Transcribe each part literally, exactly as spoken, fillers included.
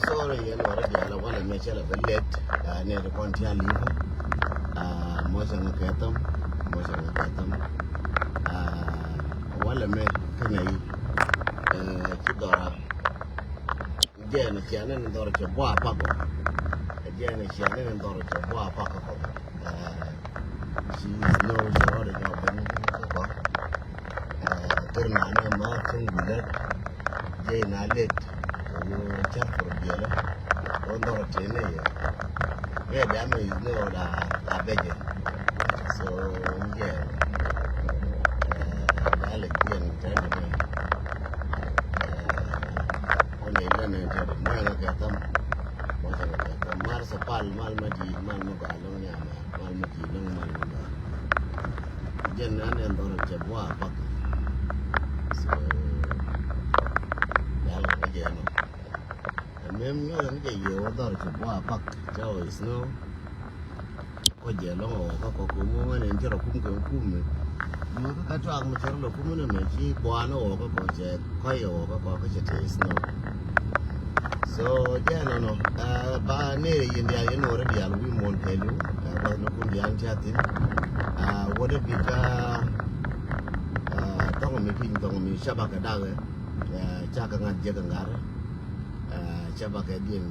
Sorry, yɛn wä rɔ diaal walɛ mɛ cɛ lɛ bɛ late. Nɛ ti kɔn ti a li̱i̱. Mɔcɛ ŋa kɛ thäm, mɔcɛ ŋa kɛ thäm. Walɛ mɛ kä nɛ yi ci dhɔra. Jɛn cianɛ ni dhɔr cɛ bua pakɔ. Jɛn cianɛ ni dhɔr cɛ bua pakɔ. Ci no cɛ rɔdɛ jɔ ben kɔ. Kir na ni ma thun gulɛ. Jɛ na let. Wo chat for biɛlɛ. Wo dhɔr tene yɛ. Yɛ dama is no la la bɛjɛ. So jɛ. Dale jɛn tene. Ɔn ilɛ nɛ jɛ mɔɛ ŋa kɛ tham. Mɔɛ ŋa kɛ tham. Mar sa pal mal ma di mal ma ba lɔŋ ni ama mal ma di lɔŋ mal ma ba. Jɛn na nɛ ndɔr cɛ bua bak. So yal ka jɛ nɔ. Mem nyɔ ni jɛ yɛ wä dhɔr cɛ bua bak. Cɛ wä is no. Kɔ jɛ lɔŋ ɔ kä kɔ kum ŋuan in cɛ rɔ kum kɛ kum mi. Mɛ kä kä tuak mi cɛ rɔ lɔ kum ni mɛ ci buan ɔ kä kɔ cɛ kɔy ɔ kä kɔ kä cɛ tɛ snow. So jɛ nɔ nɔ ba ni yin dial yin wä ri dial wi mon kɛ lu. Ba ni kun dial cɛ thin. Wä dɛ bi ka tɔŋ mi piny tɔŋ mi caba kɛ dak. Ca kɛ ŋa̱t jɛ kɛ ŋa̱t. Caba kɛ diɛn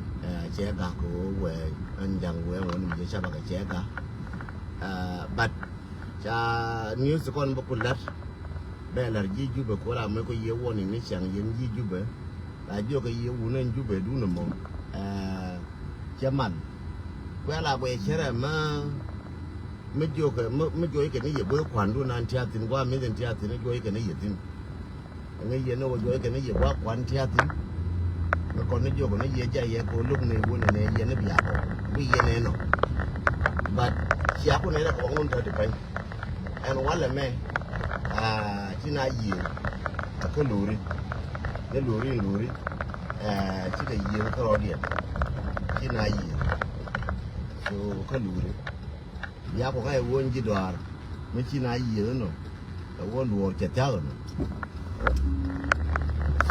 cɛ gak kɛ wä wɛ. Ɛn ja̱ŋ wee ŋuɔ̱n mi jɛ caba kɛ cɛ ka. But ca news kɔn bä ku lat. Bɛ lar ji̱ Jubɛ ku la mɛ kɔ yie warning ni ciaŋ yɛn ji̱ Jubɛ. La jiɔkɛ yie wun ɛn Jubɛ dun ɛmɔ. Cɛ man kuɛ la bɛ cɛrɛ ma mi jiɔkɛ mi jiɔkɛ ni yɛ bä kuan dun an tiathin gua mi thin tiathin jiɔkɛ ni yɛ thin. Ŋäc yɛn ni wä juɔc kɛn ni yɛ gua̱a̱k kuan tia̱thin. Mi kɔn ni jiök ni yɛ jɛ yɛ kɛ wä lo̱k ni wä ni nɛ yɛn ni bia kɔ wi̱i̱ yɛn ɛnɔ. But cia kun ɛn rɛ kɛ wä ŋun tɔ̱ ti pɛny. Ɛn walɛ mɛ ci na yiëë kä lori ni lori ni lori. Ci kɛ yiëë kä rɔɔdiɛn ci na yiëë. So kä lori. Bia kɔ ŋa̱c ɛ wä ji̱ dɔaar mi ci na yiëë nɔ. Ɛ wä duɔɔr cɛ thia̱k nɔ.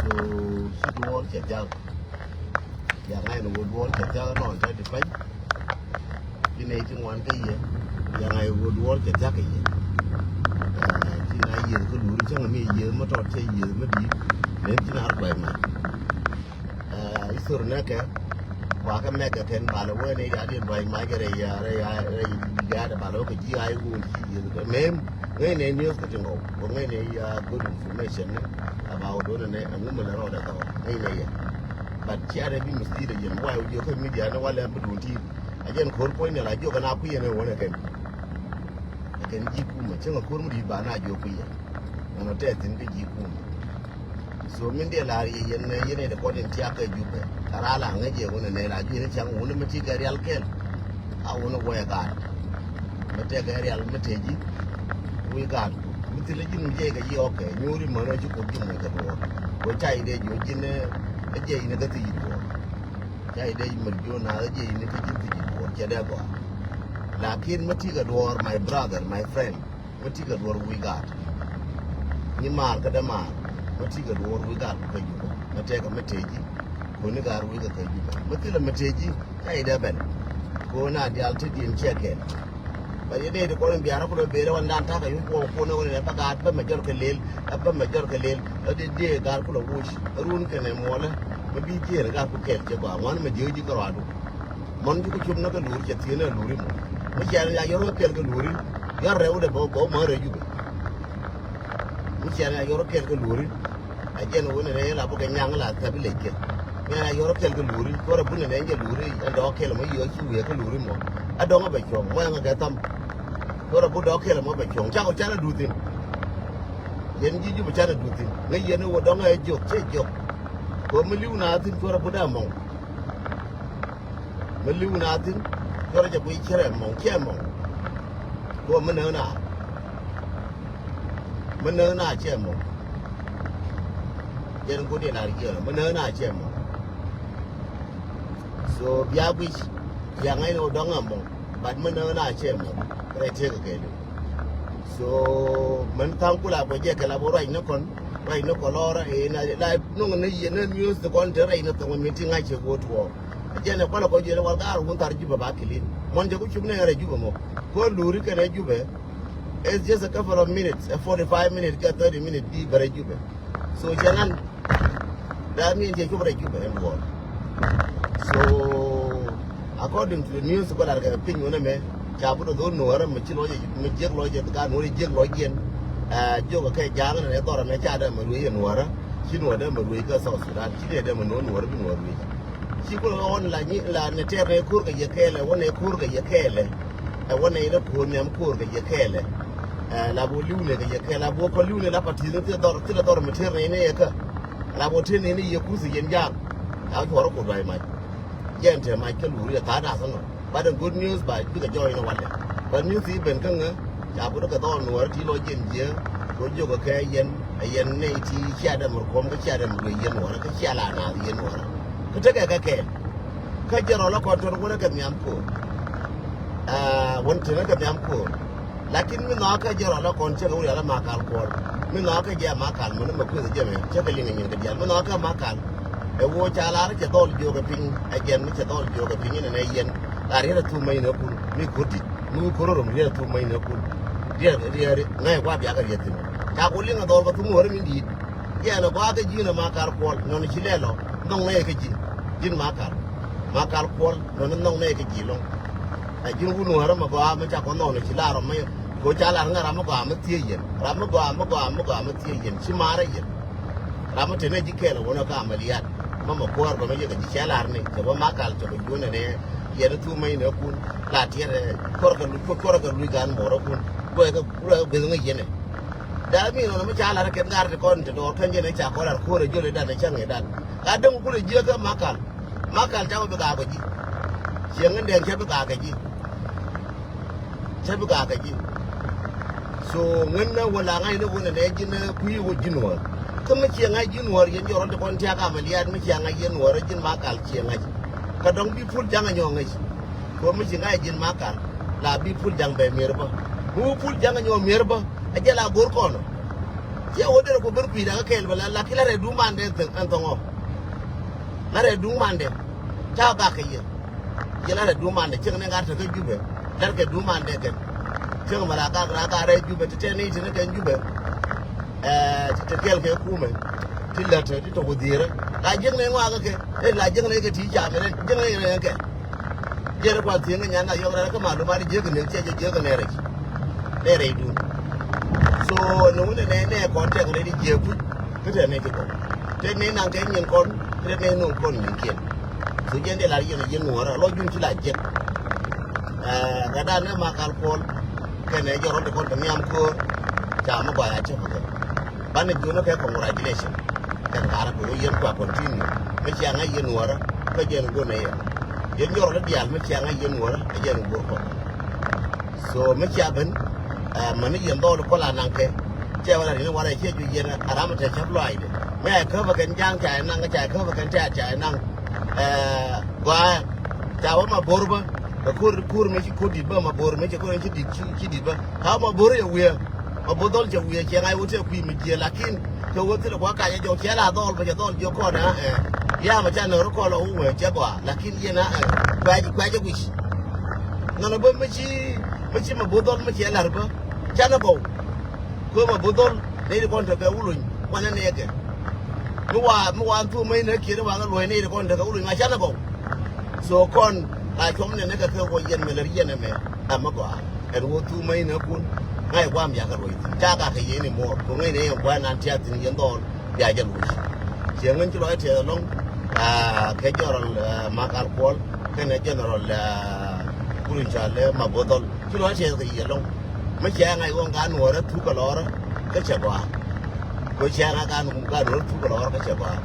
So ci duɔɔr cɛ thia̱k. Bia ŋa̱c ni wä duɔɔr cɛ thia̱k nɔ cɛ ti pɛny. Ci nɛ ci ŋuan kä yɛ. Bia ŋa̱c ɛ wä duɔɔr cɛ thia̱k kɛ yɛ. Ci na yiëë kä luri cäŋ mi yiëë mi tɔt cɛ yiëë mi di̱i̱t. Nɛ ci na ruac mac. Ithor nɛkɛ kua kɛ mɛk kɛ kɛn balɛ wee ni riat in ruac mac kɛ rɛy rɛy rɛy diaat balɛ wee kɛ ji̱ ay wun ci yiëth kɛ mem. Ŋäcnɛ news kɛ ti ŋɔw kɛ ŋäcnɛ good information ni about wun ni ɛŋu mi lɛ rɔɔdɛ thɔɔ ŋäcnɛ yɛ. But ciatɛ bi mislead a yɛn why jiök kä media ni walɛ bi duun ti. A jɛn ko̱r puɔ̱ny ni la jiök kɛ na kui̱ yɛn ɛ wun ɛ kɛn. Ɛ kɛn ji̱ kumɛ cäŋ ɛ ko̱r mi di̱i̱t ba na jiök kui̱ yɛn. Ɛn ɔ tɛth thi̱n kä ji̱ kumɛ. So min diɛ lar yɛ yɛn nɛ yɛn ɛ dɛ kɔn in tiak kɛ Jubɛ. Kɛ ral a ŋäc yɛ wun ɛ nɛ la ji̱ yɛn caŋ wun ɛ mi ti kɛ rial kɛl. A wun ɛ wɛ gaat. Mi tɛk kɛ rial mi tëë ji̱. Wi̱i̱ gaat. Mi thilɛ ji̱ mi jɛ kɛ yiɔɔkɛ nyuuri män ɛ ci kop ji̱ mɛ kɛ duɔɔr. Wä ca yi dee ji̱ wä ji̱n ɛ jɛ in ɛ kä thi yi duɔɔr. Ca yi dee ji̱ mɛ ji̱ wä naath ɛ jɛ in ɛ kä ji̱n thi yi duɔɔr cɛ dee gɔaa. Lakin mi ti kɛ duɔɔr my brother my friend. Mi ti kɛ duɔr wi̱i̱ gaat. Nyi maar kä dämaar mi ti kɛ duɔr wi̱i̱ gaat kɛ Jubɛ. Mi tɛkɛ mi tëë ji̱. Koni gaat wi̱i̱ kɛ kɛ Jubɛ mi thilɛ mi tëë ji̱. Ca idɛ ben. Kona dial ti diɛn ciɛ kɛn. Ba yɛ dee ti kɔn in biaar kulɛ bere wan dan takɛ yuc kuɔ kona wani ɛ ba gaat bä mɛ jɔr kɛ lel. Ɛ bä mɛ jɔr kɛ lel ɛ dee dee gaat kulɛ wuc ɛ run kɛnɛ muɔlɛ. Mi bi jiɛɛr gaat ku kɛl cɛ gɔaa ŋuan mɛ jiö ji̱ kɛ rɔadu. Mɔn ji̱ ku cop näk kɛ luuri cɛ thieen ɛ luuri mɔ. Mi cian ya yɔr kɛ kɛl kɛ luuri. Yɔr rɛw dɛ bä bä mɔ rɛw Jubɛ. Mi cian ya yɔr kɛl kɛ luuri. A jɛn wun rɛy la bä kɛ nyaŋ la thɛp ilec kɛ. Mi ya yɔr kɛl kɛ luuri cuɔr a bun nɛ jɛ luuri. Ɛn dɔk kɛl mɔ yɔ ci wiee kɛ luuri mɔ. A dɔŋ a bɛ cuɔŋ mɔ ɛŋ kɛ tham. Cuɔr a bun dɔk kɛl mɔ bɛ cuɔŋ cakɔ can a duth thin. Yɛn ji̱ Jubɛ can a duth thin ŋäc yɛn wä dɔŋ a jiök cɛ jiök. Kɛ mi li̱w na thin cuɔr a bun dee mɔŋ. Mi li̱w na thin cuɔr jɛ kui̱ cɛ rɛ mɔŋ cɛ mɔŋ. Kuɔ mi näk na mi näk na cɛ mɔŋ. Jɛn kut in ar jiɛn mi näk na cɛ mɔŋ. So bia guic bia ŋa̱c ni wä dɔŋ a mɔŋ. But mi näk na cɛ mɔŋ rɛ tëk kɛ kɛɛliw. So mɛn tha̱a̱ŋ kula kuɛ jɛ kɛ la bä ruac ni kɔn. Rɛy ni Kɔlɔr ɛ na la no̱ŋ ni yɛ ni news ti kɔn te rɛy ni thɔŋ mi ti ŋa̱c cɛ go̱o̱t wɔ. Jɛn ɛ kualɛ kɔ jiɛn wal gaar wun thar Jubɛ ba kilin. Mɔn jɛ ku cup ni ɛ rɛy Jubɛ mɔ. Ko luri kɛn ɛ Jubɛ. It's just a couple of minutes, a forty-five minutes kɛ thirty minutes bi bɛ rɛy Jubɛ. So cɛ nan. That means cɛ cup rɛy Jubɛ ɛn duɔr. So according to the news kɔ lar kɛ piny wun ɛmɛ. Ca bi dɔ dhol nuɔrä mi ci lɔcɛ mi jiɛk lɔcɛ ka nuɔrä jiɛk lɔc jiɛn. Jiök kɛ ja̱a̱ŋ nɛ dhɔrä mɛ ca dɛ mɛ ruëc ɛ nuɔrä. Ci nuɔrä dɛ mɛ ruëc kä South Sudan ci dee dɛ mɛ nuɔrä nuɔrä bi nuɔrä ruëc. Ci kulɛ ɣɔn la nyi la nɛ tɛɛr nɛ ko̱r kɛ yɛ kɛɛlɛ wä nɛ ko̱r kɛ yɛ kɛɛlɛ. Ɛ wä nɛ nɛ ko̱r nɛm ko̱r kɛ yɛ kɛɛlɛ. La bɔ li̱w nɛ kɛ yɛ kɛɛlɛ la bɔ kɔ li̱w nɛ la pa ti̱th ni thilɛ dhɔr thilɛ dhɔr mɛ tɛɛr nɛ nɛ yɛ kä. La bɔ tɛɛr nɛ nɛ yɛ kuth yɛn ja̱a̱ŋ. La cuɔrä ko̱r ruac mac. Jɛn te mac kä luri ɛ tha̱a̱t da̱th ɛnɔ. But a good news ba bikɛ jɔɔc ni walɛ. But news i̱ ben kä ŋä ca but kɛ dhɔl nuɔɔr ti lɔ jiɛn jiɛ. Ko jiök kɛ yɛn ɛ yɛn nɛy ti cia dɛm rɛ kuɔm kä cia dɛm rɛ yɛn nuɔɔr kä cia la naath yɛn nuɔɔr. Kä tekɛ kɛ kɛɛl. Kä jɛ rɔl ɛ kɔn tɔr wun ɛ kɛ nhiam ko̱o̱r. Wun tin ɛ kɛ nhiam ko̱o̱r. Lakin mi nhɔakä jɛ rɔl ɛ kɔn cɛ kɛ wun yal ɛ Makal Kuɔl. Mi nhɔakä jɛ Makal mɛn mɛ kueth jɛ mɛ cɛ kɛ liŋ ɛ nyin kɛ diaal mi nhɔakä Makal. Ɛ woo ca lar cɛ dhɔl jiök ɛ piny ɛ jɛn mi cɛ dhɔl jiök ɛ piny inɛ nɛ yɛn. La riet ɛ thum mɛ inɛ kun mi ko̱r dit mi ko̱r rom riet ɛ thum mɛ inɛ kun. Riet riet ŋäc kua biakɛ riet thin. Ca ku liŋ ɛ dhɔl kɛ thum wär min di̱i̱t. Yɛn ɛ gɔaa kä ji̱n ɛ Makal Kuɔl nɔn ci lɛl ɔ nhɔŋ nɛ kɛ ji̱n. Ji̱n Makal Makal Kuɔl nɔn nhɔŋ nɛ kɛ ji̱ lɔŋ. Ɛ ji̱n wun wärä mɛ gɔaa mɛ ca kɔ nhɔn ci lar ɔ mɛ. Ko ca lar ŋä ram mɛ gɔaa mɛ thiee yɛn ram mɛ gɔaa mɛ gɔaa mɛ gɔaa mɛ thiee yɛn ci marä yɛn. Ram mɛ te nɛ ji̱ kɛɛl ɛ wun ɛ ka mɛ liaat mɛ mɛ kuäär bɛ mɛ yɛ kɛ ji̱ cɛ lar ni cɛ bä Makal cɛ bä juun ɛ nɛ. Yɛn thum mɛ inɛ kun la tiɛt ɛ kuäär kɛ luc kuäär kɛ luc gan muɔrä kun. Luɔc kɛ luɔc kɛ gueth ŋä yɛn ɛ. That mean ɔnɔ mi ca lar kɛn ŋa̱r ti kɔn ti dɔɔr kɛn jɛn ɛ ca kɔn lar ko̱r ɛ jol ɛ dan ɛ cäŋ ɛ dan. Ka däŋ kulɛ jiäk kä Makal. Makal ca bi gaak ɔ ji̱. Ciɛ ŋän dɛŋ ca bi gaak ɛ ji̱. Ca bi gaak ɛ ji̱. So ŋän nä wä la ŋa̱c ni wä nɛ nɛ ji̱n kui̱ wä ji̱n wä. Kä mi ciɛ ŋa̱c ji̱n wä yɛn jɔrɔ ti kɔn tiak amɛ liaat mi ciɛ ŋa̱c yɛn wä rɛ ji̱n Makal ciɛ ŋa̱c. Kä dɔ̱ŋ bi pul jaŋ ɛ nyɔɔ ŋäc. Kɛ ɣöö mi ci ŋa̱c ji̱n Makal la bi pul ja̱ŋ bɛ mier bä. Mi wä pul ja̱ŋ nyɔɔ mier bä. Ɛ jɛ la go̱r kɔn ɔ. Ciɛ wä derɛ ku ben kui̱ dakä kɛɛl bä la la ki la rɛ duŋ mandɛ ɛn thɔŋ ɔ. La rɛ duŋ mandɛ. Ca gak kɛ yɛ. Yɛ la rɛ duŋ mandɛ cieŋ ni ŋa̱r te kä Jubɛ. Lɛr kɛ duŋ mandɛ kɛn. Cieŋ mɛ la gak la gak rɛ Jubɛ ti tɛn ni ti ni kɛn Jubɛ. Ɛɛ ti te kɛɛl kɛ kumɛ. Ti lät ti te ku dhi̱i̱rä la jiäk ni ŋɔakä kɛ. Ɛ la jiäk ni kɛ ti camɛ jiäk ni kɛ. Jiɛn kuan thi̱eŋ kɛ nyan na yɔk rɛl kä malumat jiäk kɛ nɛk cɛ jɛ jiäk kɛ nɛrɛ. Nɛrɛ idun. So ni wun nɛ nɛ kɔn tɛk rɛl jiäk kuc. Kä tɛ nɛ ti kɔn tɛ nɛ naŋ kɛ nyin kɔn tɛ nɛ nuŋ kɔn nyin kiɛn. So jiɛn dee lar yɛn yɛn nuɔrä lɔ jun ci la jiɛk. Ɛ kɛ dan nɛ Makal Kuɔl kɛnɛ jɛ rɔn ti kɔn kɛ nhiam ko̱o̱r. Ca mi gɔaa ya cɛ kɛ kɛ. Banɛ jiöni kɛ congratulation. Kɛn ka̱rä kɛ wä yɛn kua continue mi cia ŋa̱c yɛn nuɔrä. Kä jɛn guɔn nɛ yɛn yɛn jɔrɔ ni diaal mi cia ŋa̱c yɛn nuɔrä. Kä jɛn guɔn kɔ. So mi cia ben. Ɛ mäni yɛn dhɔl kɔl a naŋ kɛ. Cɛ wala rin wala cɛ ju yɛn a ram tɛ cäp lɔaacdɛ. Mi a käpä kɛn ja̱a̱ŋ ca yɛ naŋ ca yɛ käpä kɛn tɛ̈t ca yɛ naŋ. Ɛ gɔaa ca wä ma bo̱r bä. Kɛ ko̱r ko̱r mi ci ko̱r dit bä ma bo̱r mi ci ko̱r ci dit ci dit bä. Ka ma bo̱r yɛ wiee. Ma bo̱r dhɔl cɛ wiee cɛ ŋa̱c wä tɛ kui̱ mi jiee lakin kɛ wä thilɛ kua̱ kacɛ jɔk cɛ la dhɔl bä cɛ dhɔl jiök kɔn ɛ. Yam ca nɔr kɔn lɔ wä cɛ gɔaa lakin yɛn a ɛ kuɛc kuɛc ɛ guic. Nɔnɔ bä mi ci mi ci ma bo̱r dhɔl mi cɛ la̱r bä. Canɛ gɔw. Kuɛ ma bo̱r dhɔl nɛy ti kɔn tekɛ wuluny wanɛ nɛɛkɛ. Mi wa mi wa thum mɛy nɛ kiɛn wa ŋä luɔ̱c nɛy ti kɔn tekɛ wuluny ma canɛ gɔw. So kɔn la cuɔm nɛ nɛ kɛ kɛ wä yɛn mɛ lär yɛn ɛmɛ. Ɛmɛ gɔaa ɛn wä thum mɛy nɛ kun. Ŋa̱c guam yakɛ luɔ̱c thi̱n ca gakɛ yɛn imɔɔr kɛ ŋäc nɛ yɛn gua̱a̱c nan tiath thi̱n yɛn dhɔl. Bia jɛ luɔ̱c. Ciɛ ŋän ci lɔc tiɛth ɛlɔ̱ŋ. Kɛ jɔrɔl Makal Kuɔl kɛnɛ jɛnɛrɔl Kuruc Cɔal ma bo̱r dhɔl. Ci luɔ̱c tiɛth kɛ yiëë lɔ̱ŋ. Mi cia ŋa̱c ɣɔ̱ŋ ka nuɔ̱ɔ̱rä thuk kɛ lɔɔrä kä cɛ gɔaa. Kɛ cia ŋa̱c ka nuɔ̱ɔ̱rä thuk kɛ lɔɔrä kä cɛ gɔaa.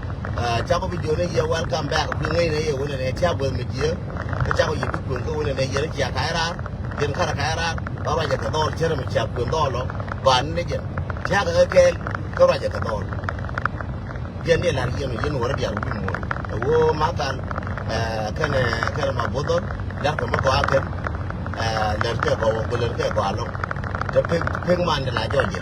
Cakɔ bi jiöni yɛ welcome back kui̱ ŋäcnɛ yɛ wunɛ nɛ tiak guäth mi jiääk. Kä cakɔ yɛ bi kuël kä wunɛ nɛ yɛn cia ka̱c raar. Yɛn kärɛ ka̱c raar ba ruacɛ kɛ dhɔɔl cärɛ mi cia kuën dhɔɔl ɔ. Gɔaa ni ni jɛn tiakɛ kɛ kɛɛl kä ruacɛ kɛ dhɔɔl. Jɛn ni lar yɛn yɛn wärä diaal wi̱i̱ muɔ̱ɔ̱n ɛ ɣöö Makal. Kɛnɛ kɛnɛ ma bo̱r dhɔl. Lar kɛ mi gɔaa kɛn. Lɛr kɛ gɔaa wä lɛr kɛ gɔaa lɔŋ. Te pek pek man de la jɔc jɛ.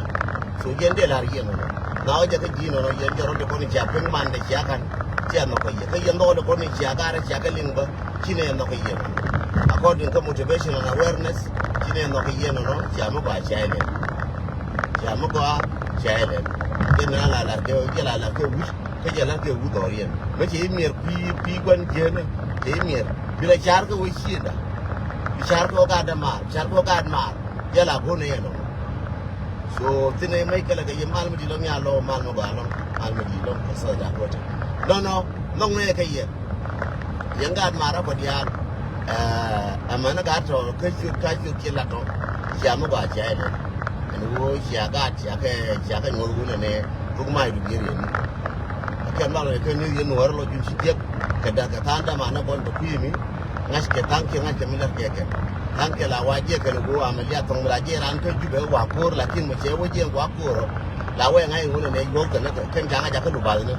So jɛn dee lar yɛn wä. Naw jɛ kä ji̱ nɔnɔ yɛn jɛ rɔ̱ di kɔn cia piŋ man dɛ cia kan cia nhɔk kɛ yɛ kä yɛn dhɔk di kɔn cia gar cia kɛ liŋ bä ci nɛ nhɔk kɛ yɛ. According kä motivation and awareness ci nɛ nhɔk kɛ yɛ nɔnɔ cia mi gɔaa cia ilɛ. Cia mi gɔaa cia ilɛ. Jɛ na la la kɛ jɛ la la kɛ wut kä jɛ la kɛ wut dhɔr yɛn. Mɛ ci imiɛr pi pi guan jiɛn ci imiɛr bi la car kɛ wä ciënda. Bi car kɛ wä gat dɛ maar car kɛ wä gat maar. Jɛ la gon yɛn nɔnɔ. So thin ɛ mec kɛlɛ kɛ yɛ mal mi di̱t lɔŋ ya lɔ mal mi gɔaa lɔŋ mal mi di̱t lɔŋ kɛ sɔth da kuɔtɛ. Nɔnɔ lɔŋ nɛ kɛ yɛ. Yɛn gaat marä kɔ diaal. Ɛmɛn gaat tɔ kä ciöt ka ciöt kiɛ lat tɔ. Cia mi gɔaa cia ilɛ. Ɛn ɣöö cia gaat cia kɛ cia kɛ nyuɔth wun ɛnɛ. Thuk mac du bier yɛn ni. Kɛn bak lɔ kɛ ni yɛn nuɔr lɔ jun ci jiɛk kɛ dak kɛ tha̱a̱ŋ dämanä bɔn kɛ kui̱ mi. Ŋa̱ckɛ tha̱a̱ŋkiɛ ŋa̱ckɛ mi lät kɛ kɛn. Tha̱a̱ŋkiɛ la wa jiɛk kɛn go̱o̱r amɛ liath thɔŋ mi la jiɛk raan kä Jubɛ wa ko̱o̱r lakin mɛ cɛ wä jiɛk wa ko̱o̱r ɔ. La wɛ ŋa̱c ŋun ɛnɛ yuɔ̱th kɛn kɛn ca ŋa̱c akä lubathni.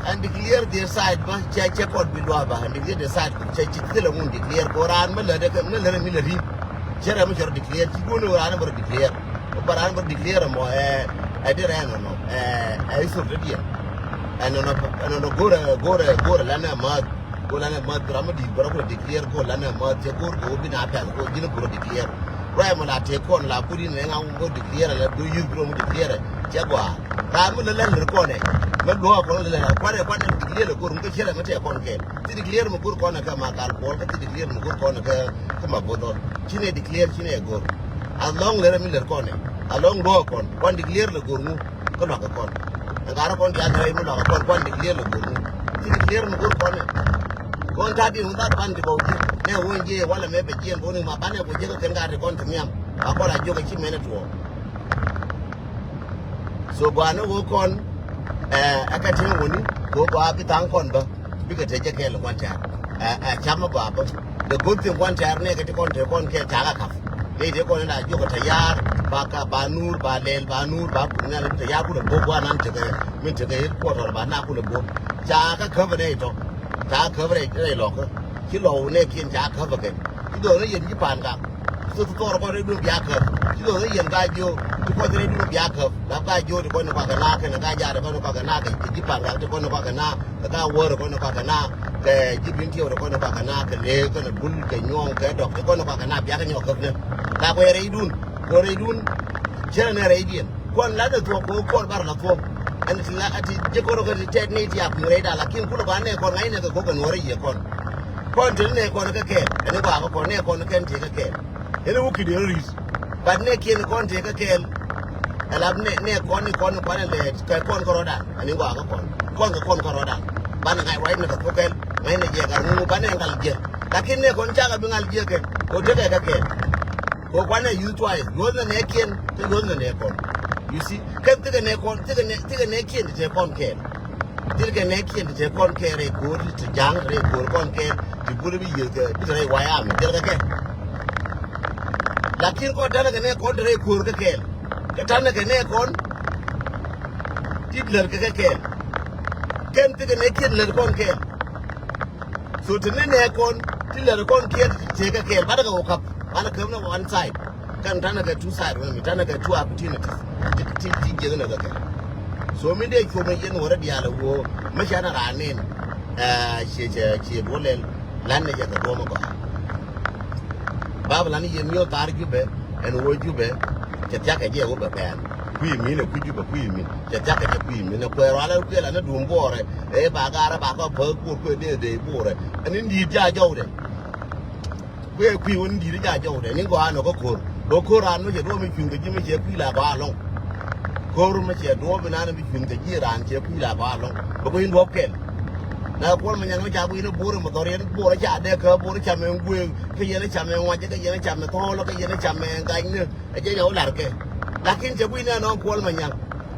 Ɛn declare their side bä cɛ cɛ kɔn bi luath bä ɛn declare their side cɛ ci thilɛ ŋun declare kɛ raan mi lät mi lät mi lät ri̱t. Cɛ rɛ mi cɛ rɔ declare ci duɔ̱n raan mi rɔ declare. Bä raan bä declare mɔ ɛ ɛ di rɛ nɔnɔ ɛ ɛ isor di diɛn. Ɛ nɔnɔ ɛ nɔnɔ go̱rɛ go̱rɛ go̱rɛ lanɛ math. Go̱rɛ lanɛ math bä ram mi di bä rɔ kulɛ declare go̱rɛ lanɛ math cɛ go̱r go̱r bi na pɛl go̱r ji̱n go̱rɛ declare. Rɔɛ mɔ la tëë kɔn la buri nɛ ŋa wum go̱r declare la do yuth bä rɔ mi declare cɛ gɔaa. Ram mi lɛ lɛ lɛ kɔn ɛ mɛ luɔk kɔn lɛ lɛ kuanɛ kuanɛ declare go̱r mi kɛ cɛ rɛ mi tëë kɔn kɛn. Ti declare mi go̱r kɔn ɛ kɛ ma kal kuɔl kɛ ti declare mi go̱r kɔn ɛ kɛ kɛ ma bo̱dhɔl. Ci nɛ declare ci nɛ go̱r. As long lɛ rɛ mi lɛ kɔn ɛ as long luɔk kɔn kuan declare lɛ go̱r ŋu. Kä luakä kɔn. Ɛn karä kɔn diaal rɛy mi luakä kɔn kuan declare lɛ go̱r ni. Ci declare mi go̱r kɔn ni. Kɔn ta̱a̱ diɛn wun dha̱a̱t ban ti bɔw ji̱ nɛ wen jiɛ walɛ mɛ bɛ jiɛn boni ma banɛ ku jiɛ kä kɛn ka ti kɔn ti nhiam. Ba kɔn a jiök a ci mɛn a tuɔɔk. So gɔaa ni ɣöö kɔn ɛ kä ti̱eŋ wuni kɛ ɣöö gɔaa bi tha̱a̱ŋ kɔn bä. Bikɛ te jɛ kɛɛl in kuan tɛ̈r. Ɛ, ɛ, cam mi gɔaa bä. The good thing kuan tɛ̈r nɛ kɛ ti kɔn te kɔn kɛɛl cakɛ kap. Nɛ ti kɔn in la jiök kɛ tɛ̈ yaar ba ka ba nuur ba lɛl ba nuur ba kuŋ nɛ la bi tɛ̈ yaar kulɛ bo̱k guan an tekɛ min tekɛ headquarter ba na kulɛ bo̱k. Cakɛ käp in rɛy tɔ. Cakɛ käp in rɛy lɔkä. Ci lɔw nɛ kiɛn cakɛ käp in kɛ. Ci dhɔr ni yɛn ji̱ pa̱a̱n gak. Ci thok thɔɔr kɔn rɛy duɔ̱n bia käp. Ci dhɔr ni yɛn ka jiök ti kɔn rɛy duɔ̱n bia käp. Lap ka jiök ti kɔn ni kɔakɛ na kɛnɛ ka jaat ti kɔn ni kɔakɛ na kɛ ji̱ pa̱a̱n gak ti kɔn ni kɔakɛ na. Kɛ ka wäär kɔn ni kɔakɛ na kɛ ji̱ bin tiɛw ti kɔn ni kɔakɛ na kɛ leek kɛnɛ bul kɛ nyuɔ̱ɔ̱ŋ kɛ dɔk ti kɔn ni kɔakɛ na bia kɛ nyɔk käp ni. La kɛ rɛy duɔ̱n kɛ rɛy duɔ̱n. Cɛ rɛ ni rɛy diɛn. Kuɔn la ni thuɔ̱k kɛ kɔn bar la thuɔ̱k. Ɛn ti la ti ji̱ kɔn kɛ ti tɛt ni ti a kui̱ rɛy da lakin kulɛ ba nɛ kɔn ŋa̱c nɛ kɛ go̱k kɛ nuɔ̱rä yiëë kɔn. Kɔn te ni nɛ kɔn kɛ kɛɛl ɛn i̱ gɔaa kɛ kɔn nɛ kɔn kɛn ti kɛ kɛɛl. Ɛn i̱ wä ki̱diɛ rɔ ri̱t. But nɛ kiɛn kɔn te kɛ kɛɛl. Ɛlap nɛ nɛ kɔn ni kɔn ni kuanɛ lɛ kɛ kɔn kɛ rɔdan ɛn i̱ gɔaa kɛ kɔn. Kɔn kɛ kɔn kɛ rɔdan. Banɛ ŋa̱c ruac ni kɛ thok kɛl ŋa̱c ni jiɛk ar ŋuŋ banɛ ŋal jiɛk. Lakin nɛ kɔn cakɛ bi ŋal jiɛk kɛn kɛ tekɛ kɛ kɛɛl. Kɛ kuanɛ yuth tuay yuɔth nɛ nɛ kiɛn kä yuɔth nɛ nɛ kɔn. You see kɛn thikɛ nɛ kɔn thikɛ nɛ thikɛ nɛ kiɛn ti te kɔn kɛɛl. Thilkɛ nɛ kiɛn ti te kɔn kɛɛl rɛy ko̱o̱r ti ja̱a̱ŋ rɛy ko̱o̱r kɔn kɛɛl ti bul bi yiëth kɛ bi te rɛy wayam thilkɛ kɛ. Lakin kɔn tanɛ kɛ nɛ kɔn ti rɛy ko̱o̱r kɛ kɛɛl kɛ tanɛ kɛ nɛ kɔn ti lär kɛ kɛ kɛɛl. Kɛn thikɛ nɛ kiɛn lär kɔn kɛɛl. So ti ni nɛ kɔn ti lär kɔn kiɛn ti te kɛ kɛɛl banɛ kɛ wä kap banɛ käp ni one side. Kɛn tanɛ kɛ two side wä mi tanɛ kɛ two opportunities. Ti ti ti jiɛk ni kɛ kɛ. So mi dee cuɔm yɛn wä rɛ diaal wä mi canɛ raan nin. Ɛ ciɛ ciɛ ciɛ duɔ lɛl lan ni jɛ kɛ duɔm kɔ. Bab lan yɛ miɔ thar Jubɛ ɛn wä Jubɛ. Cɛ thiak kɛ jɛ wä bɛ pɛɛl kui̱ mi nɛ kui̱ Jubɛ kui̱ mi cɛ thiak kɛ jɛ kui̱ mi nɛ kuɛɛr wala kui̱ lan ni duum buɔrɛ. Ɛ ba garɛ ba kɔ pä kuɔr kuɛ dee dee buɔrɛ ɛn in di̱i̱t ja jɔwdɛ. Kuɛ kui̱ wä in di̱i̱t ja jɔwdɛ ni gɔaa nɔ kä ko̱r. Dɔ ko̱r an mi cɛ duɔ̱ɔ̱p mi cui̱n kɛ ji̱ mi cɛ kui̱ la gɔaa lɔŋ. Ko̱r mi cɛ duɔ̱ɔ̱p in an mi cui̱n kɛ ji̱ raan cɛ kui̱ la gɔaa lɔŋ bɛ kui̱ in duɔ̱ɔ̱p kɛl. Na kuɔl mi nyan mi ca kui̱ in buɔrɛ mi dhɔr yɛn buɔrɛ ca dee kä buɔrɛ ca mɛ gueeŋ kä yɛn ca mɛ ŋuac kä yɛn ca mɛ thɔɔl kä yɛn ca mɛ ga̱ny ni. Ɛ jɛ yɛ wä lar kɛ. Lakin cɛ kui̱ nɛ nɔŋ kuɔl mi nyan.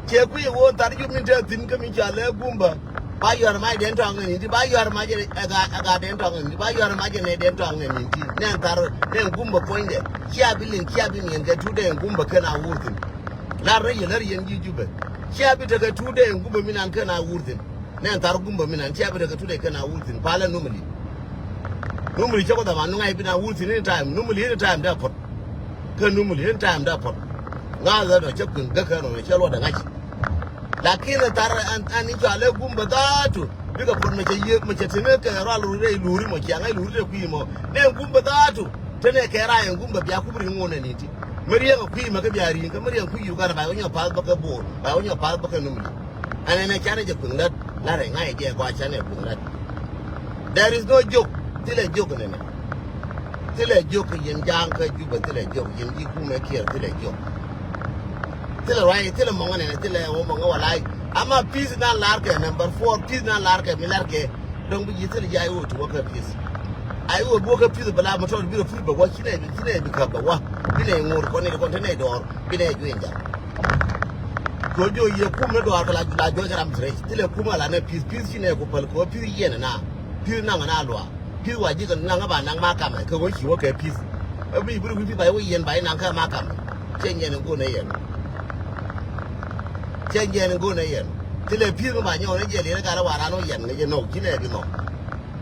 Cɛ kui̱ wä thar yup min te thi̱n kä mi ca lɛ gumbä. Ba yuar mac den tɔŋ ni ti ba yuar mac ɛ ga ɛ ga den tɔŋ ni ti ba yuar mac ɛ ne den tɔŋ ni ti nɛn thar nɛn gumbä puɔ̱nydɛ. Cia bi liŋ cia bi niɛn kɛ tuut den gumbä kɛn a wur thi̱n. Lar rɛ yɛ lär yɛn ji̱ Jubɛ. Cia bi tekɛ tuut den gumbä mi nan kɛn a wur thi̱n. Nɛn thar gumbä mi nan cia bi tekɛ tuut den kɛn a wur thi̱n palä numili. Numili cɛ kɔ dhama nuŋ a i̱ bi na wur thi̱n ini time numili ini time dee puɔ̱t. Kä Numili in time da puɔt. Ŋa̱thä dɔ cä kui̱n gäkä nɔ cä luɔt dɛ ŋa̱c. Lakin ɛ thar ɛn, ɛn in cɔal ɛ Gumba dhaatu. Bikɛ puɔt mɛ cɛ yiëë mɛ cɛ tini kɛ rual rɛy Luri mɔ, cia ŋa̱c Luri te kui̱ mɔ. Nɛ Gumba dhaatu. Te nɛ kɛ rac ɛn Gumba bia kup ri̱ŋ ŋuɔ̱n ɛn in ti. Mi riɛŋ ɛ kui̱ mɛ kä bia ri̱ŋ kä mi riɛŋ kui̱ Uganda ba wä nyɔ path bä kä Bor, ba wä nyɔ path bä kä Numili. Ɛn ɛn ɛ canɛ jɛ kui̱n lät, la rɛy ŋa̱c ɛ jɛ gɔaa canɛ kui̱n lät. There is no joke. Thilɛ joke nɛnɛ. Thilɛ joke yɛn ja̱a̱ŋ kä Juba, thilɛ joke yɛn ji̱ kumɛ Kiir, thilɛ joke. Thilɛ ruac, thilɛ mɔŋä nɛnɛ, thilɛ wä mɔŋä walay. Ama peace nan lar kɛ number four, peace nan lar kɛ mi lar kɛ. Dɔŋ bi ji̱ thilɛ ji̱ I O ti wä kä peace. I O bi wä kä peace bɛ la mɔtɔr bi rɔ pur bɛ wä, ci nɛ bi, ci nɛ bi käp bɛ wä. Bi nɛ ŋo̱o̱r kɔn ni kɔn te nɛ dɔɔr, bi nɛ juɛ ja̱a̱ŋ. Kɛ jiök yɛ kum ni dɔɔr kɛ la, la juɔc kɛ ram ti rɛc. Thilɛ kum ala nɛ peace, peace ci nɛ ku päl kɛ ɣöö peace yɛn ɛna. Peace naŋ ɛna luaak. Peace wa ji̱ kɛ naŋ ɛ ba naŋ makamɛ kɛ ɣöö ci wä kɛ peace. Ɛ bi bi ri wi̱i̱ peace ba yɛ wä yɛn ba yɛ naŋ kä makamɛ. Cɛ nyɛn in go̱o̱n ɛ yɛn. Cɛ nyɛn in go̱o̱n ɛ yɛn. Thilɛ peace mi ba nyɔk ni jɛ liɛn ɛ gat ɛ wa ran wä yɛn ŋäc ɛ nɔk ci nɛ bi nɔk.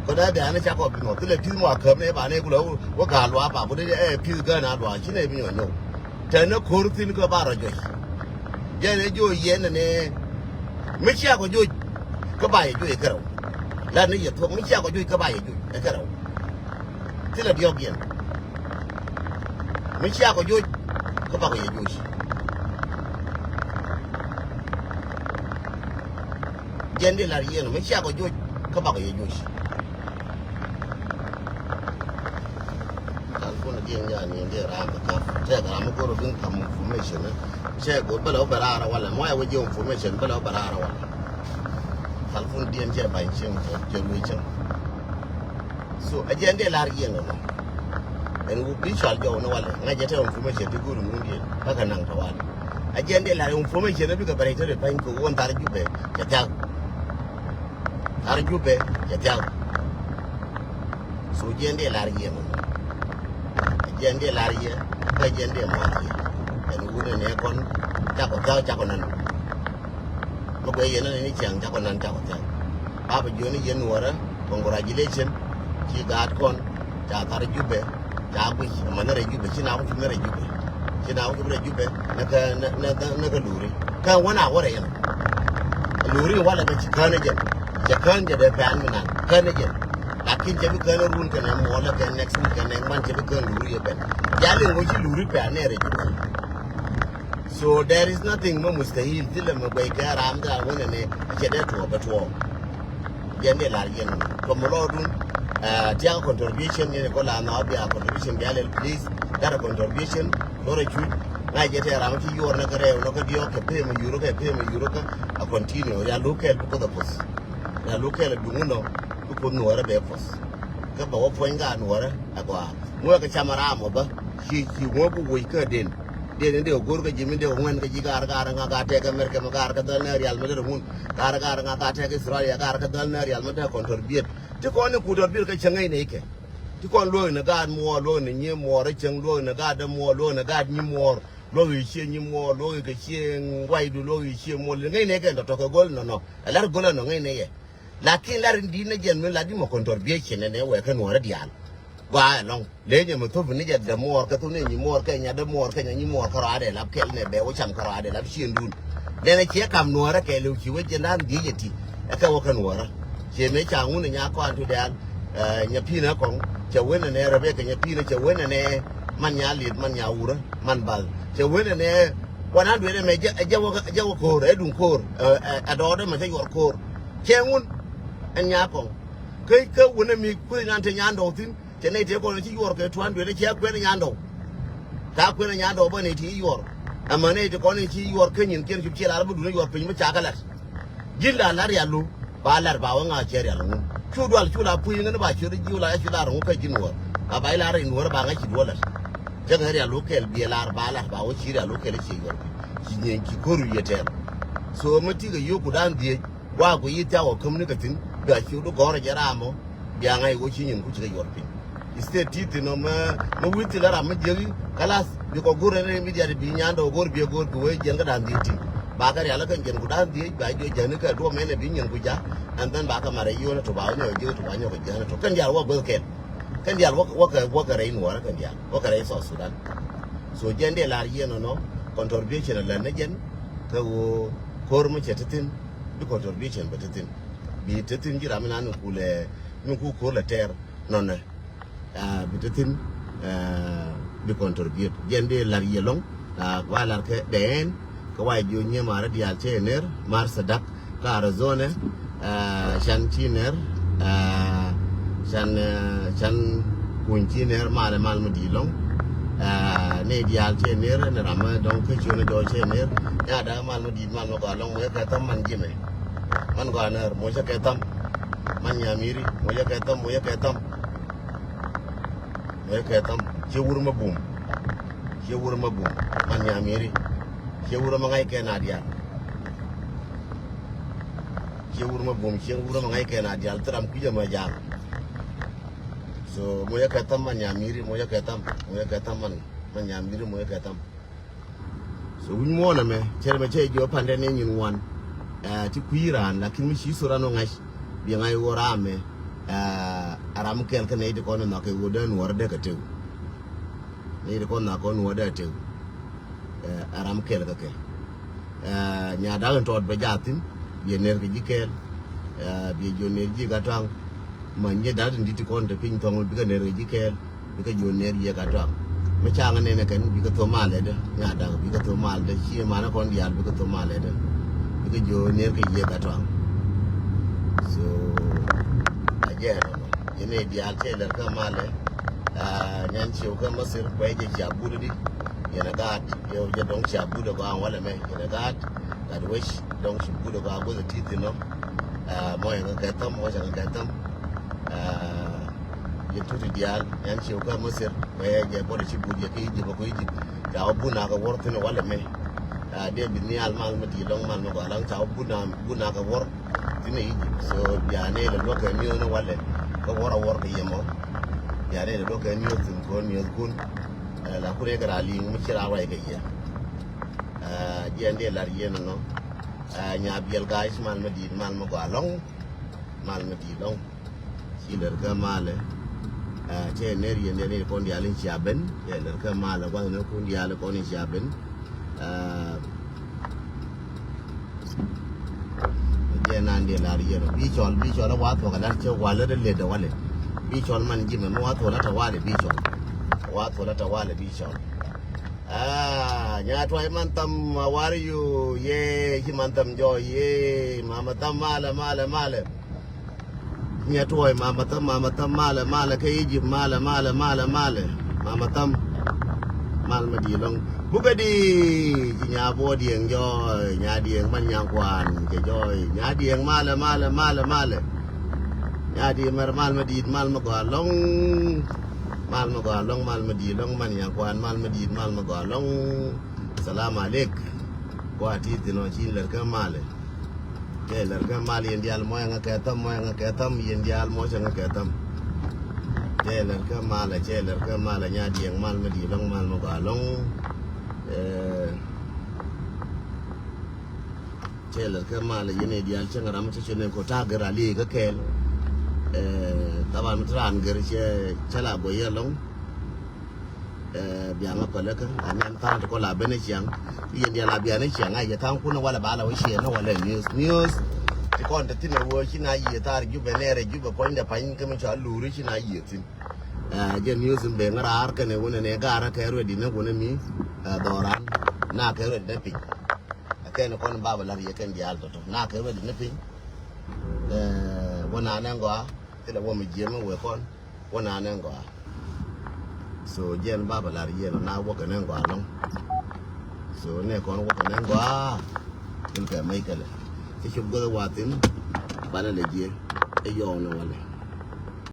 Kɛ dee bia ni cakɔ bi nɔk. Thilɛ peace mi wa käp ni ba ni kulɛ wä ga̱a̱ luaak ba ku dee ɛ peace gään a luaak ci nɛ bi nyɔk nyɔk. Tɛn ni ko̱r thi̱n kä ba rɔ juɔc. Jɛn ɛ jiök yɛn ni mi cia kɔ juɔc kä ba yɛ juɔc ɛ kärɛw. Lat ni yɛ thuɔ̱k mi cia kɔ juɔc kä ba yɛ juɔc ɛ kärɛw. Thilɛ diɔ̱k yɛn. Mi cia kɔ juɔc kä ba kɔ yɛ juɔc. Jɛn di lar yɛn mi cia kɔ juɔc kä ba kɔ yɛ juɔc. Talpun diɛn ja ni ndi ram ka. Tɛ ka ram ko ro bin kam information. Cɛ go bela obera ara wala mo ya waje information bela obera ara wala. Talpun diɛn cɛ ban cin cɛ lui cin. So a jɛn di lar yɛn no. Ɛn wu bi cal jɔw ni wala ŋa jɛ tɛ information ti guru mun diɛn. Ba ka naŋ ta wala. A jɛn di lar information bi ka bɛrɛ tɛ de ban ko won tar Jubɛ. Cɛ tag. Lar Jubɛ cɛ thia̱k. So jiɛn dee lar yɛ mɔ. Jiɛn dee lar yɛ kä jiɛn dee mɔ yɛ. Ɛn wunɛ nɛ kɔn cakɔ thia̱k cakɔ nan. Mɛ guɛ yɛn ni ciaŋ cakɔ nan cakɔ thia̱k. Bapɛ jiɔni yɛn nuɔrä. Congratulation. Ci gaat kɔn ca thar Jubɛ. Ca guic ɛmɛ ni rɛy Jubɛ ci na ku cup ni rɛy Jubɛ. Ci na ku cup rɛy Jubɛ ni kä ni kä Luri. Kä wä na wä rɛy ɛn Luri walɛ bɛ ci kään ni jɛn. Cɛ kään jɛ dee pɛn mi nan kään ni jɛn. Lakin cɛ bi kään run kɛnɛ muɔlɛ kɛ next week kɛ next month cɛ bi kään Luri yɛ bɛn. Jali ŋuci Luri pɛn ni rɛy Jubɛ. So there is nothing mɛ mustahil thilɛ mɛ guɛy kɛ ram dhal wä nɛnɛ. Cɛ dee tuɔɔk bɛ tuɔɔk. Jɛn dee lar yɛn kɔm lɔɔdun. Tiak contribution ni kɔ la na bia contribution bia lɛl please. That a contribution lɔrɛ cuc. Ŋa̱c jɛ tɛ ram ci yuɔr na kä rɛw na kä diɔk kɛ pem yurä kɛ pem yurä kä a continue ya luk kɛl bi koth a poth. Ya luk kɛl a duŋ nɔ bi koth nuɔrɛ bɛ poth. Kä bɛ wä puɔ̱ny ka nuɔrɛ a gɔaa ŋuɛ kɛ cam a ram wä bä. Ci ci ŋuɛ bi woc kä den. Diɛn in dee go̱r kä ji̱ min dee ŋuɛn kä ji̱ gaar gaar ŋa gaar tɛk America mi gaar kä dhäl nɛ rial mi dee ŋun. Gaar gaar ŋa gaar tɛk Australia gaar kä dhäl nɛ rial mi dee contribute. Ti kɔn ni contribute kä cäŋ ŋäcnɛ ikɛ. Ti kɔn luäk ni gaat muɔɔr luäk ni nyi muɔɔr cäŋ luäk ni gaat dee muɔɔr luäk ni gaat nyi muɔɔr luäk i̱ cie nyi muɔɔr luäk i̱ kɛ cie waydu luäk i̱ cie muɔɔr ŋäcnɛ ikɛ tɔ̱tɔ̱ kɛ go̱l nɔnɔ. Ɛ lar go̱l ɛnɔ ŋäcnɛ yɛ. Lakin lar in di̱t ni jɛn mi lar di mɔ contribution nɛ wɛ kä nuɔɔrä diaal. Gɔaa ɛlɔ̱ŋ. Lenyɛ mi thop ni jɛ dɛ muɔɔr kä thop ni nyi muɔɔr kɛ nya dɛ muɔɔr kɛ nya nyi muɔɔr kä rɔadɛ lap kɛl nɛ bɛ wä cam kä rɔadɛ lap ciendun. Nɛnɛ ciɛ kam nuɔɔrä kɛ liw ci wä jɛ nan dhiec ɛ ti. Ɛ kɛ wä kä nuɔɔrä. Ciɛ mëë ca ŋun ɛ nya kɔan tu dɛɛl. Ɛ, nya pi̱n ɛ kɔŋ. Cɛ wen ɛ nɛ rɛbɛ kɛ nya pi̱n ɛ cɛ wen ɛ nɛ. Man nya liet man nya wurä man bal. Cɛ wen ɛ nɛ. Kuan an duet ɛ mɛ jɛ, ɛ jɛ wä, ɛ jɛ wä ko̱o̱r ɛ duŋ ko̱o̱r. Ɛ, ɛ, ɛ dɔɔdɛ mɛ cɛ yuɔr ko̱o̱r. Cɛ ŋun. Ɛn nya kɔŋ. Kä, kä wen ɛ mi kueth nan te nyan dɔɔk thi̱n. Cɛ nɛy tëë kɔn ci yuɔr kɛ tuan duet cɛ kuɛn nyandɔw. Ka kuɛn nyandɔw bä nɛy ti yuɔr. Ɛmɛ nɛy ti kɔn ci yuɔr kä nyin kiɛn cup ciɛ lar bä dun yuɔr piny mi ca kä lat. Ji̱n la lar rial lu ba lar ba wä ŋa cɛ rial ŋun. Cu dual cu la puc ŋän ba ciöt ji̱ wä la cu lar ŋun kä ji̱n wä. Ba ba ilar in wä ba ŋa ci duɔl lat. Cä ŋä rial lu kɛl biɛ lar ba lar ba wä ci rial lu kɛl ci yuɔr. Ci nyin ci ko̱r wi̱i̱ tɛɛr. So mi ti kɛ yio̱k ku dan dhiec. Wa ku yi thiak wä käm ni kä thi̱n bia ciöt gɔ̱rä jɛ ram mɔ. Bia ŋa̱c wä ci nyin ku ci kɛ yuɔr piny. State ti thi̱n ɔ mɛ, mɛ wi̱i̱ thilɛ ram mɛ jiäk i̱ kalas. Bi kɔ go̱r ɛn rɛy mi diat bi nyandɛ wä go̱r bi ɛ go̱r bi wee jiɛn kä da̱ŋ dhiec ti. Ba kɛ rial kä jiɛn ku da̱ŋ dhiec ba jiɔ jäni kɛ duɔ̱p mɛn ɛ bi nyin ku ja̱. And then ba kɛ marɛ yio̱n ɛ to ba wä nyɔk jiäk to ba nyɔk jiäni to kɛn diaal wä gueth kɛn. Kɛn diaal wä kɛ, wä kɛ rɛy nuɔɔrä kɛn diaal wä kɛ rɛy South Sudan. So jɛn dee lar yɛn nɔnɔ contribution a lɛn ni jɛn kä ɣöö ko̱r mi cɛ ti thin bi contribution bɛ ti thin. Bi ti thin ji̱ ram mi na ni kulɛ ni ku ko̱r lɛ tɛɛr nɔnɔ. Bi ti thin bi contribute. Jɛn dee lar yɛ lɔŋ wa lar kɛ dɛɛn. Kɛ wa jiö nyie mar diaal cɛ ner mar Sadak kä Arizona. Can ci ner can can kuny ci ner mal mal mi di lɔŋ. Ne diaal cɛ ner ni ram dɔŋ kä ciö ni jɔ cɛ ner. Nya dak mal mi di mal mi gɔa lɔŋ mo yɛ kɛ tham man jimɛ. Man gɔa ner mo yɛ kɛ tham. Man nyamiri mo yɛ kɛ tham mo yɛ kɛ tham. Mo yɛ kɛ tham ciɛ wur ma bum. Ciɛ wur ma bum man nyamiri. Ciɛ wur ma ŋa̱c kɛ na diaal. Ciɛ wur ma bum ciɛ wur ma ŋa̱c kɛ na diaal thil ram kui̱c ama jaam. So mo yɛ kɛ tham man nyamiri mo yɛ kɛ tham mo yɛ kɛ tham man man nyamiri mo yɛ kɛ tham. So wi̱ny muɔ̱ɔ̱n ɛmɛ cɛr ɛmɛ cɛ jiɔ pandɛ ni nyin wan. Ti kui̱ raan lakin mi ci thor an ɔ ŋa̱c. Biɛ ŋa̱c wä raamɛ. Ɛ ram kɛl kä nɛy ti kɔn in nhɔk kɛ wä dee nuɔr dee kɛ tew. Nɛy ti kɔn nhɔk kɔn nuɔr dee tew. Ɛ ram kɛl kä kɛ. Nya dak in tɔɔt bɛ jathin biɛ ner kɛ ji̱ kɛɛl. Biɛ jiɔ ner ji̱ ka tɔaŋ. Ma nyɛ dak in di̱t ti kɔn te piny thɔŋ bikɛ ner kɛ ji̱ kɛɛl. Bikɛ jiɔ ner yiëë ka tɔaŋ. Mi caŋ nɛnɛ kɛn bikɛ thom malɛ dä nya dak bikɛ thom mal dä ci manɛ kɔn diaal bikɛ thom malɛ dä. Bikɛ jiɔ ner kɛ yiëë ka tɔaŋ. So a jɛ nɔnɔ yɛn ɛ diaal cɛ lɛr kä malɛ. Nyan ciw kä Masir kuɛ jɛ cia budä di. Yɛn a gaat yɛ jɛ dɔŋ cia budä ba walɛ mɛ yɛn a gaat. Gat wec dɔŋ ci budä ba guth a ti thin nɔ. Mɔ yɛ ŋa kɛ tham mɔ cɛ ŋa kɛ tham. Yɛ tuti diaal yan ciw kä Masir bɛ jɛ bɔdɛ ci but yɛ kä Egypt a kä Egypt. Ca wä bun a kɛ wär thin walɛ mɛ. Dee bi nhial mal mɛ ti lɔŋ mal mɛ gɔa laŋ ca wä bun a kɛ wär thin Egypt. So bia nɛ lɛ luɔk kɛ niöth ni walɛ kä wär a wär kɛ yɛ mɔ. Bia nɛ lɛ luɔk kɛ niöth thin kɔn niöth kun. La kun yɛ kɛ ra liŋ mi ci ra ruac kɛ yɛ. Jiɛn dee lar yɛ nɔnɔ. Nya biɛl gac mal mɛ di̱i̱t mal mɛ gɔa lɔŋ. Mal mɛ di̱i̱t lɔŋ. Ci lɛr kä malɛ. Cɛ ner yɛn yɛn ni kɔn diaal in cia ben cɛ lɛr kä malɛ guath ni kun diaal in kɔn in cia ben. Jɛ nan dee lar yɛn bi cɔl bi cɔl a wa thuɔk a lar cɛ walɛ dee led a walɛ. Bi cɔl man jimɛ mi wa thuɔk la ta walɛ bi cɔl. Wa thuɔk la ta walɛ bi cɔl. Nya tuay man tham a war yu ye ci man tham jɔ ye mama tham malɛ malɛ malɛ. Nya tuɔy mama tham mama tham malɛ malɛ kä Egypt malɛ malɛ malɛ malɛ. Mama tham mal mɛ di̱i̱t lɔŋ bukä di ci nya buɔ diɛŋ jɔy nya diɛŋ man nya kuan cɛ jɔy nya diɛŋ malɛ malɛ malɛ malɛ. Nya diɛŋ mɛr mal mɛ di̱i̱t mal mɛ gɔa lɔŋ. Mal mɛ gɔa lɔŋ mal mɛ di̱i̱t lɔŋ man nya kuan mal mɛ di̱i̱t mal mɛ gɔa lɔŋ. Salam alek. Kua ti thin ɔ ci lɛr kä malɛ. Cɛ lɛr kä mal yɛn diaal mɔc ɛŋa kɛ tham mɔc ɛŋa kɛ tham yɛn diaal mɔc ɛŋa kɛ tham. Cɛ lɛr kä mal cɛ lɛr kä mal nya diɛŋ mal mi di̱i̱t lɔŋ mal mi gɔaa lɔŋ. Cɛ lɛr kä mal yɛn diaal cɛ ŋa ram cɛ cɛ ne ko ta gɛr ali kä kɛɛl. Taban mi ti raan gɛr cɛ cɛ la gɔyɛ lɔŋ. Biaŋä päläkä a nɛn tha̱a̱ŋ ti kɔ la ben a ciaŋ. Yɛn diaal a bian a ciaŋ a yɛ tha̱a̱ŋ kun a walɛ ba la wä ciɛ ni walɛ news news. Ti kɔn te thin a wä ci na yiëë thaar Jubɛ nɛɛrɛ Jubɛ puɔ̱nydɛ pany kä mi cɔal luuri ci na yiëë thin. Jɛ news in ben raar kɛnɛ wunɛ nɛ gaarä kɛ ruet in a wunɛ mi dhɔran na kɛ ruet in a piny. A kɛn kɔn baba la riɛ kɛn diaal tɔtɔ na kɛ ruet in a piny. Wä na nɛ gɔaa thilɛ wä mi jiɛm wee kɔn. Wä na nɛ gɔaa. So jiɛn baba lar yɛn na wä kɛ nɛ gɔaa lɔŋ. So nɛ kɔn wä kɛ nɛ gɔaa. Thil kɛ mec kɛlɛ ci cop goth wa thin. Banɛ lɛ jiɛ ɛ yɔɔk ni walɛ.